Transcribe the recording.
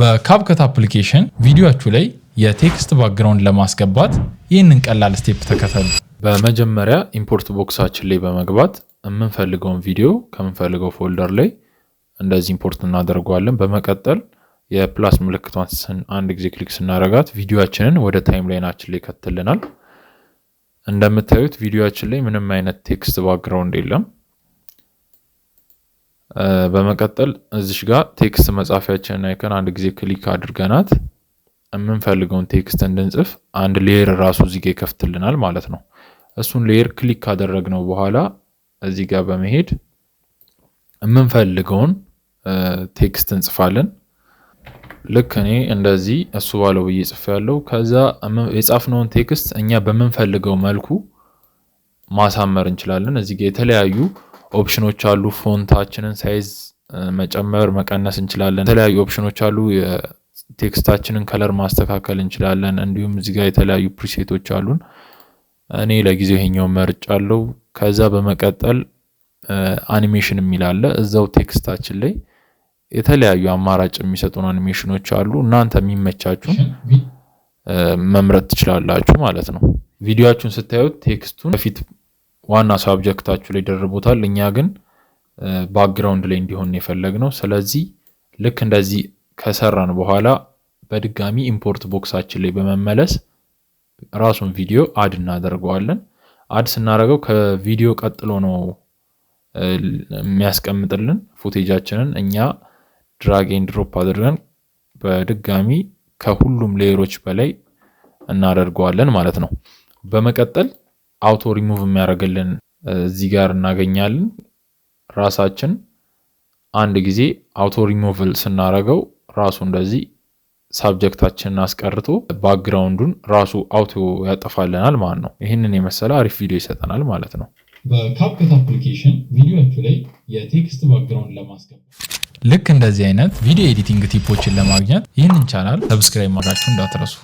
በ CapCut application ቪዲዮአችሁ ላይ የ text background ለማስገባት ይህንን ቀላል step ተከተሉ። በመጀመሪያ import box ኣችን ላይ በመግባት የምንፈልገውን ቪዲዮ ከምንፈልገው folder ላይ እንደዚህ import እናደርገዋለን። በመቀጠል የ plus ምልክቷን አንድ ጊዜ click ስናደርጋት ቪዲዮአችንን ወደ timeline ኣችን ላይ ይከትልናል። እንደምታዩት ቪዲዮአችን ላይ ምንም አይነት text background የለም። በመቀጠል እዚሽ ጋር text መጻፊያችንን icon አንድ ጊዜ click አድርገናት የምንፈልገውን text እንድንጽፍ አንድ layer ራሱ እዚህ ጋር ይከፍትልናል ማለት ነው። እሱን layer click ካደረግነው በኋላ እዚህ ጋር በመሄድ የምንፈልገውን text እንጽፋለን። ልክ እኔ እንደዚህ እሱ ባለው ብዬ ጽፌያለሁ። ከዛ የጻፍነውን text እኛ በምንፈልገው መልኩ ማሳመር እንችላለን። እዚህ ጋር የተለያዩ option ኖች አሉ። Font ኣችንን size መጨመር መቀነስ እንችላለን። የተለያዩ option ኖች አሉ። የ text ኣችንን color ማስተካከል እንችላለን። እንዲሁም እዚህ ጋር የተለያዩ preset ኦች አሉን። እኔ ለጊዜው ይሄኛውን መርጫለሁ። ከዛ በመቀጠል አኒሜሽን የሚል አለ። እዛው text ኣችን ላይ የተለያዩ አማራጭ የሚሰጡን አኒሜሽኖች አሉ። እናንተ የሚመቻችሁን መምረጥ ትችላላችሁ ማለት ነው። ቪዲዮአችሁን ስታዩት text ኡን በፊት ዋና subject ኣችሁ ላይ ደርቦታል። እኛ ግን background ላይ እንዲሆን የፈለግነው። ስለዚህ ልክ እንደዚህ ከሰራን በኋላ በድጋሚ import box ኣችን ላይ በመመለስ ራሱን ቪዲዮ add እናደርገዋለን። Add ስናደርገው ከቪዲዮ ቀጥሎ ነው የሚያስቀምጥልን footage ኣችንን። እኛ drag and drop አድርገን በድጋሚ ከሁሉም layer ኦች በላይ እናደርገዋለን ማለት ነው። በመቀጠል አውቶ ሪሙቭ የሚያደርግልን እዚህ ጋር እናገኛለን። ራሳችን አንድ ጊዜ አውቶ ሪሙቭል ስናደርገው ራሱ እንደዚህ subject ኣችንን አስቀርቶ background ኡን ራሱ auto ያጠፋልናል ማለት ነው። ይህንን የመሰለ አሪፍ ቪዲዮ ይሰጠናል ማለት ነው። በ CapCut application ቪዲዮአችሁ ላይ የ text background ለማስገባት ልክ እንደዚህ አይነት video editing tip ኦችን ለማግኘት ይህንን channel subscribe ማድረጋችሁ እንዳትረሱ።